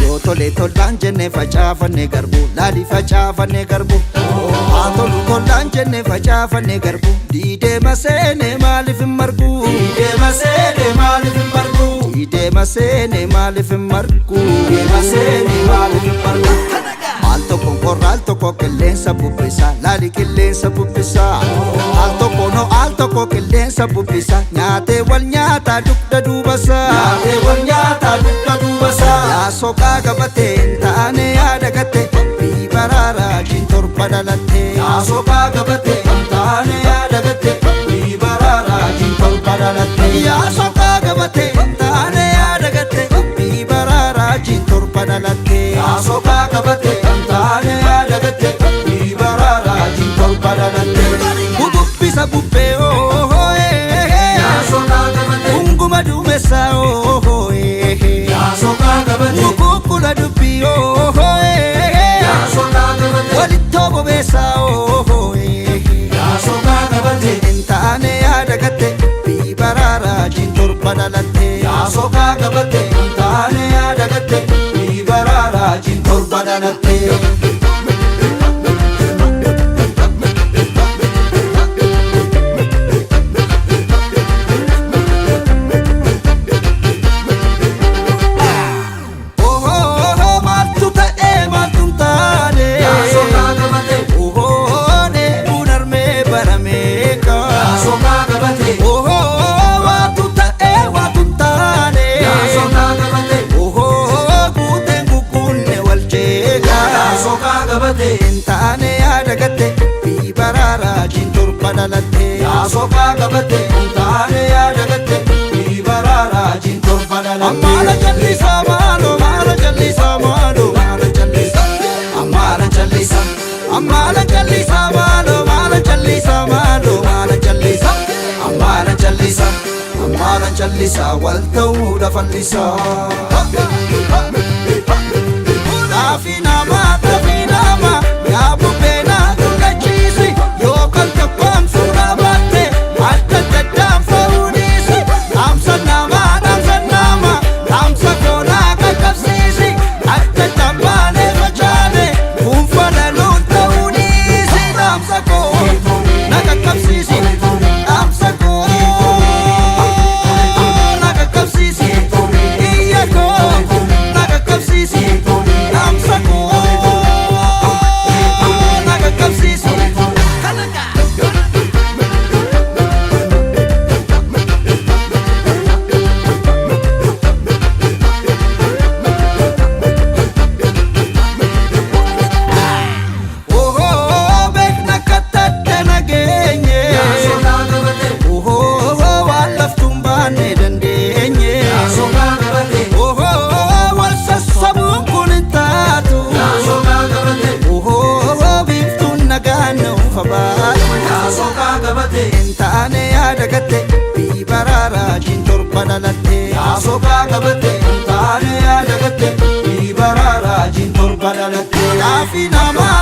Yoo tole tolaan jenne facaafanne garbu, laali facaafanne garbu. Haa tolu tolaan jenne facaafanne garbu, diidee maseene maaliif hin margu? Diidee maseene maaliif hin margu? Diidee maseene maaliif hin margu? Diidee maseene maaliif hin margu? Al tokko qorra, al tokko qilleensa bubbisa, laali qilleensa bubbisa. Al tokko no, al tokko qilleensa bubbisa, nyaatee wal nyaataa dugda duubasa. Nyaatee wal nyaataa dugda duubasa. Yaa soqaa gabatee hin taane yaada gatte, bii baraaraa jiin torba dhalatte. Yaa soqaa gabatee hin taane yaada gatte, bii baraaraa jiin torba dhalatte. Yaa soqaa gabatee hin taane yaada gatte, bii baraaraa jiin torba dhalatte. Yaa soqaa gabatee hin taane yaada gatte, bii baraaraa jiin torba dhalatte. Bububbisa bubbee oohoo ee. Yaa soqaa gabatee. Unguma duumessaa oohoo ee. Yaa soqaa gabatee. Mukukkula dubbii oohoo ee. Yaa soqaa gabatee. Walittoo bobeessaa oohoo ee. Yaa soqaa gabatee. Hin taane yaada gatte, bii baraaraa jiin torba dhalatte. Yaa soqaa gabatee. Hin taane yaada gatte, bii baraaraa jiin torba dhalatte. Ohoo, maaltu ta'ee maaltu hin taane? Yaa soqaa gabatee. Ohoo, deemuun harmee barameeka. Yaa soqaa gabatee. Ohoo, waatu ta'ee waatu hin taane. Yaa soqaa gabatee. Ohoo, guuteen gugguunne wal jeeqa. Yaa soqaa gabatee. Hin taane yaada gatte, bii baraaraa jiin torba dhalatte. Yaa soqaa gabatee. Hin taane yaada gatte, Bii baraaraa jiin torba dhalatte. Ammaala jallisaa maaloo, maala jallisaa maaloo, maala jallisaa. Ammaala jallisaa. Ammaala jallisaa maaloo, maala jallisaa maaloo, maala jallisaa. Ammaala jallisaa. Ammaala jallisaa wal ta'uu lafallisaa. Xaafii namaa, xaafii namaa, yaa bubbeenaa dhugachiisi. Yookaan tokkoomsuu dhaabatte, adda addaan fa'uudhiisi. Dhaamsa namaa, dhaamsa namaa, dhaamsa koonaa qaqqabsiisi. Adda addaan baanee facaane, fuunfa laluun ta'uu dhiisi. Dhaamsa koo na qaqqabsiisi. Dhaamsa koo na qaqqabsiisi. Iyya koo na qaqqabsiisi. Dhaamsa koo na qaqqabsiisi. Ohoo, beekna kattadda nageenye. Yaa soqaa gabatee. Ohoo, waan laftuun baanne dandeenye. Yaa soqaa gabatee. Ohoo, wal sassabuun kun hin taatu. Yaa soqaa gabatee. Ohoo, biiftuun nagaan nuuf baatu. Yaa soqaa gabatee. Hin taane yaada gatte, bii baraaraa jiin torba dhalatte. Yaa soqaa gabatee. Hin taane yaada gatte, Bii baraaraa jiin torba dhalatte. Xaafii namaa.